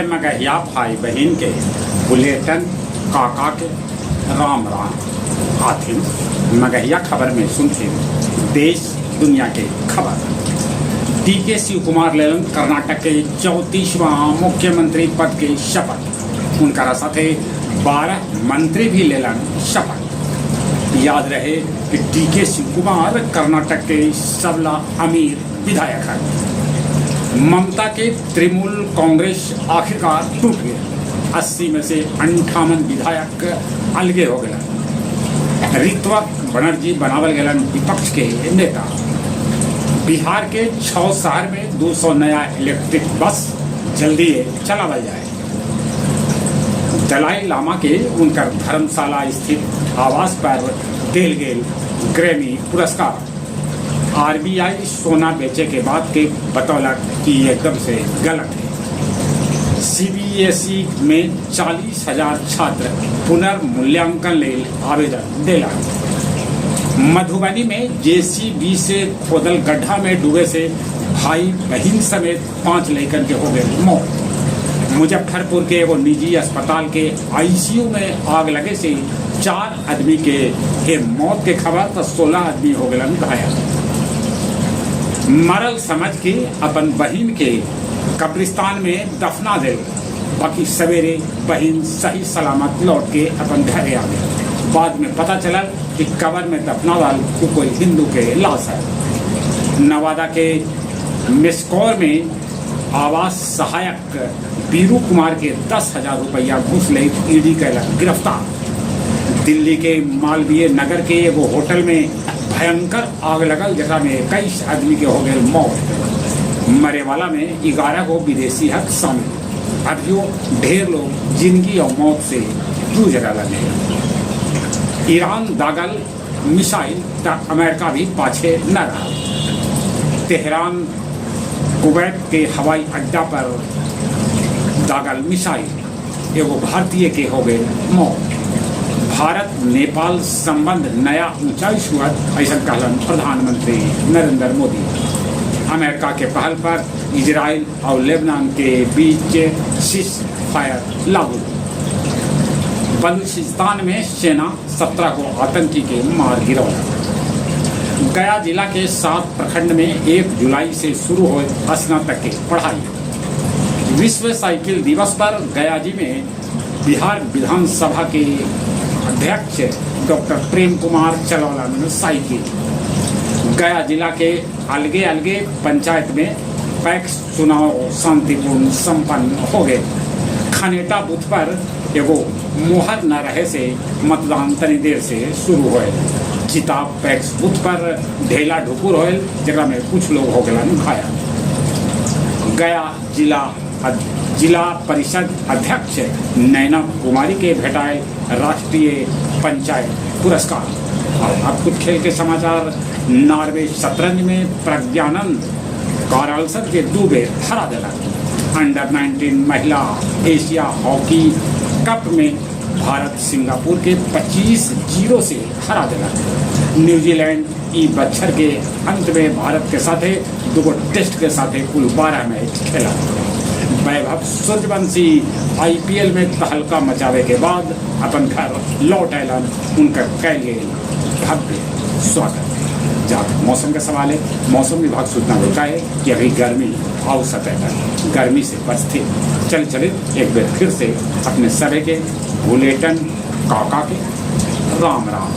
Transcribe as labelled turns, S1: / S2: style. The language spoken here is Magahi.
S1: सभे मगहिया भाई बहिन के बुलेटन काका के राम राम। आथिन मगहिया खबर में सुनथिन देश दुनिया के खबर। डी के शिव कुमार लेलन कर्नाटक के 34वां मुख्यमंत्री पद के शपथ। उनका साथे 12 मंत्री भी लेलन शपथ। याद रहे कि डी के शिव कुमार कर्नाटक के सबला अमीर विधायक हैं। ममता के तृणमूल कांग्रेस आखिरकार टूट गया। 80 में से 58 विधायक अलगे हो गए। ऋत्विक बनर्जी बनावल गलन विपक्ष के नेता। बिहार के 6 शहर में 200 नया इलेक्ट्रिक बस जल्दी चलावल जाए। दलाई लामा के उनकर धर्मशाला स्थित आवास पर देल गेल ग्रैमी पुरस्कार। आरबीआई सोना बेचे के बाद के बतौलक कि एकदम से गलत है। सीबीएसई में 40,000 छात्र पुनर्मूल्यांकन लेल आवेदन देला। मधुबनी में जेसीबी से खोदल गड्ढा में डूबे से भाई बहन समेत 5 लड़कन के हो गए मौत। मुजफ्फरपुर के एगो निजी अस्पताल के आईसीयू में आग लगे से 4 आदमी के हे मौत के खबर तो 16 आदमी हो गए घायल। मरल समझ के अपन बहन के कब्रिस्तान में दफना दे, बाकी सवेरे बहन सही सलामत लौट के अपन घरे आ गए। बाद में पता चला कि कब्र में दफना वाल को कोई हिंदू के लाश है। नवादा के मिसकौर में आवास सहायक बीरू कुमार के 10,000 रुपया घूस ले ईडी कैलक गिरफ्तार। दिल्ली के मालवीय नगर के एगो होटल में भयंकर आग लगल, जकरा में 21 आदमी के हो गए मौत। मरे वाला में 11 गो विदेशी हक शामिल। अभियो ढेर लोग जिंदगी और मौत से जूझ रहा है। ईरान दागल मिसाइल त अमेरिका भी पाछे न रहा। तेहरान कुवैत के हवाई अड्डा पर दागल मिसाइल, एगो भारतीय के हो गए मौत। भारत नेपाल संबंध नया ऊंचाई छुअत, ऐसा कहलन प्रधानमंत्री नरेंद्र मोदी। अमेरिका के पहल पर इजराइल और लेबनान के बीच सीज फायर लागू। बलूचिस्तान में सेना 17 को आतंकी के मार गिरौला। गया जिला के 7 प्रखंड में 1 जुलाई से शुरू हो स्नातक के पढ़ाई। विश्व साइकिल दिवस पर गया जी में बिहार विधानसभा के अध्यक्ष डॉक्टर प्रेम कुमार चलौलन साइकिल। गया जिला के अलगे अलगे पंचायत में पैक्स चुनाव शांतिपूर्ण संपन्न हो गए। खनेटा बूथ पर एगो मोहर न रहे से मतदान तनी देर से शुरू होए। चिता पैक्स बूथ पर ढेला ढुकुर होयल, जकरा में कुछ लोग हो गए घायल। गया जिला जिला परिषद अध्यक्ष नैना कुमारी के भेटाए राष्ट्रीय पंचायत पुरस्कार। और अब कुछ खेल के समाचार। नॉर्वे शतरंज में प्रज्ञानंद कार्लसन के 2 बेर हरा देलक। अंडर 19 महिला एशिया हॉकी कप में भारत सिंगापुर के 25-0 से हरा देलक। न्यूजीलैंड ई बच्छर के अंत में भारत के साथे 2 टेस्ट के साथे कुल 12 मैच खेला। वैभव सूर्यवंशी आईपीएल में तहलका मचावे के बाद अपन घर लौट आयलन, उनका कैल गेल भव्य स्वागत। जहाँ मौसम का सवाल है, मौसम विभाग सूचना देता है कि अभी गर्मी आओ सतह पर गर्मी से बचते चल चले। एक बार फिर से अपने सभी के बुलेटन काका के राम राम।